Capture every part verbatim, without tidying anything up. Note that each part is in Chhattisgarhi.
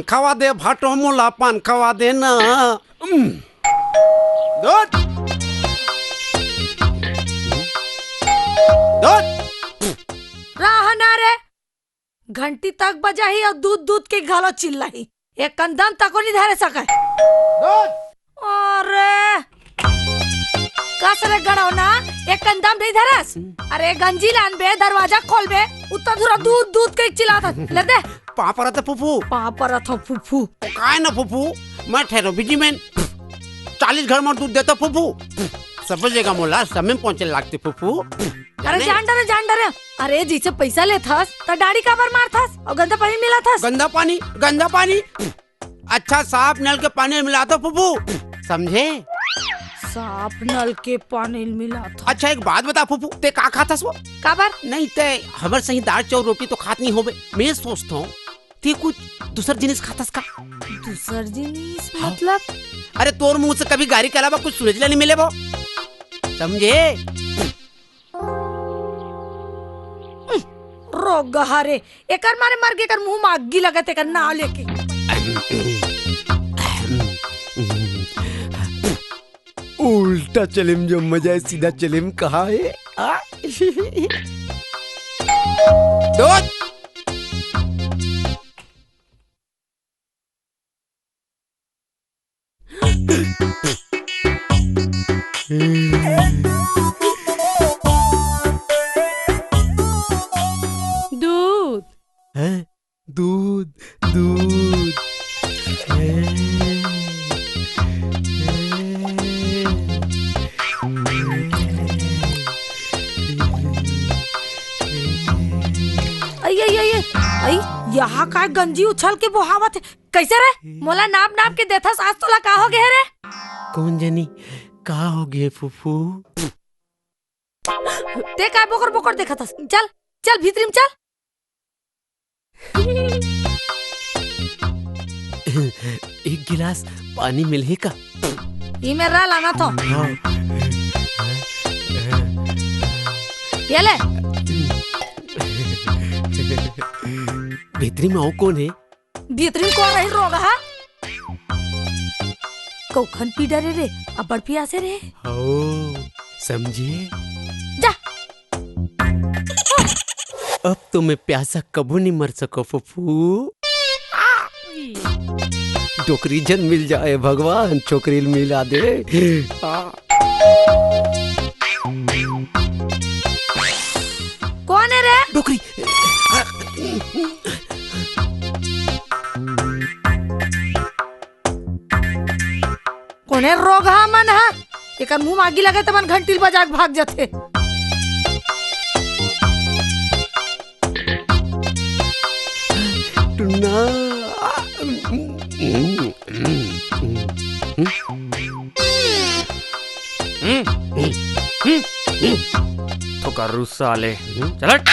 खवा दे भाटो मोला पान खवा दे ना। उम। दूध। दूध। रहा ना रे, घंटी तक बजाही अउ दूध दूध के घलो चिल्लाही, एक कंदम तको नहीं धरे सके। दूध। अरे कस रे गड़ौना, एक कंदम नहीं धरस। अरे गंजी लान बे, दरवाजा खोल बे, उत्ता दूरा दूध दूध के चिल्लात हस। ले दे। पाँव परत फूफू। पाँव परत हो फूफू। काय ना फूफू, मैं ठहरो बिजी मैन। चालीस घर में दूध देता फूफू। सब जगह मोला समय में पहुंचे लागते फूफू। अरे जाने? जान डरे, जान डरे। अरे जैसे पैसा लेथस त डाड़ी काबर मारथस अउ गंदा पानी मिलाथस। गंदा पानी, गंदा पानी। अच्छा साफ नल के पानी मिलाता फूफू, समझे? साफ नल के पानी मिलाथस। अच्छा एक बात बता फूफू, ते का खाथस वो? काबर? नहीं ते हमर सही दाल चाउर रोटी तो खात नहीं होबे। मैं सोचता हूँ ते कुछ दूसर जिनिस खाथस का? दूसर जिनिस हाँ। मतलब? अरे तोर मुंह से कभी गारी के अलावा कुछ सुने ला नहीं मिले वो, समझे? रोगहा रे, एकर मारे मर गे, एकर मुंह में आगी लगत, एकर नाव लेके। उल्टा चलेम जो मजा है, सीधा चलेम कहाँ है? आ? दूध। दूध। हैं? दूध, दूध। हैं? आई, आई, आई, आई, आई, यहाँ काय गंजी उछल के बोहावत हे? कैसे रे? मोला नाप नाप के देथस, आज तोला का हो गे रे? कौन जनी का हो गे फूफू? ते काय बोकर बोकर देखत हस? चल, चल भीतरी में चल। एक गिलास पानी मिलही का? ई में रह लाना तो। हाँ। ये ले। भीतरी में अउ कौन है? भीतरी में कौन रही रोगहा? कौखन पी डरे रे, अब्बड़ पियासे रे। हो, समझे? जा। अब तो मैं प्यासा कबू नहीं मर सको फूफू। डोकरी जन मिल जाए भगवान, छोकरी ल मिला दे। आ। कौन है रे? डोकरी। कोने रोगहा मन ह? एकर मुंह म आगी लगे त मन घंटी ल बजा के भाग जथे। टुन्ना। थोका रुसा ले। चल हट।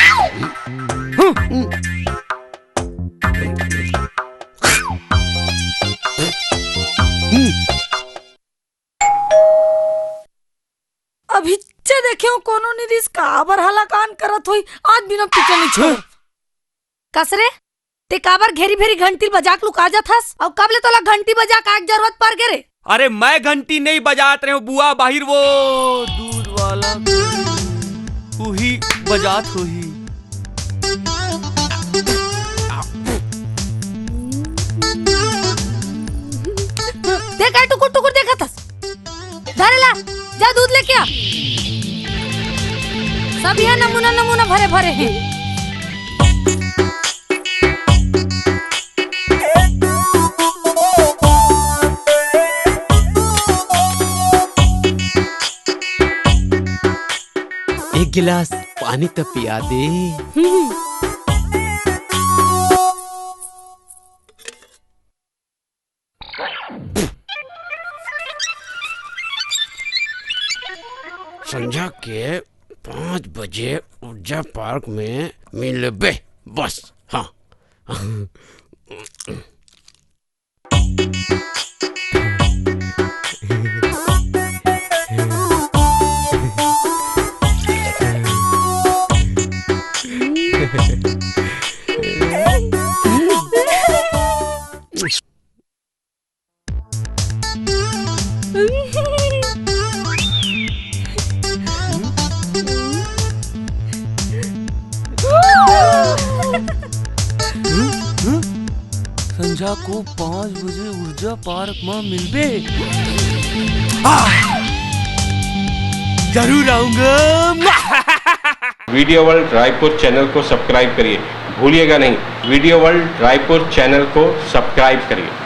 अभी चे देखे हो कोनो नी रिस काबर हलाकान करत होई, आज बिना पीटे नहीं छोड़। कस रे, ते काबर घेरी भेरी घंटी बजा के लुका जाथस? अउ कब ले तोला घंटी बजा के आए के जरूरत पड़ गे रे? अरे मैं घंटी नहीं बजात रहे हूँ बुआ, बाहिर वो दूध वाला उही बजात होही। देख, आ टुकुर टुकुर देखत हस। धरे ला, जा दूध लेके आ। सब यहाँ नमूना नमूना भरे भरे हैं। एक गिलास पानी तो पिया दे। हम्म। संझा के पाँच बजे ऊर्जा पार्क में मिलबे, बस। हाँ। संझा को पाँच बजे ऊर्जा पार्क में मिलबे। हाँ, जरूर आऊंगा। वीडियो वर्ल्ड रायपुर चैनल को सब्सक्राइब करिए, भूलिएगा नहीं, वीडियो वर्ल्ड रायपुर चैनल को सब्सक्राइब करिए।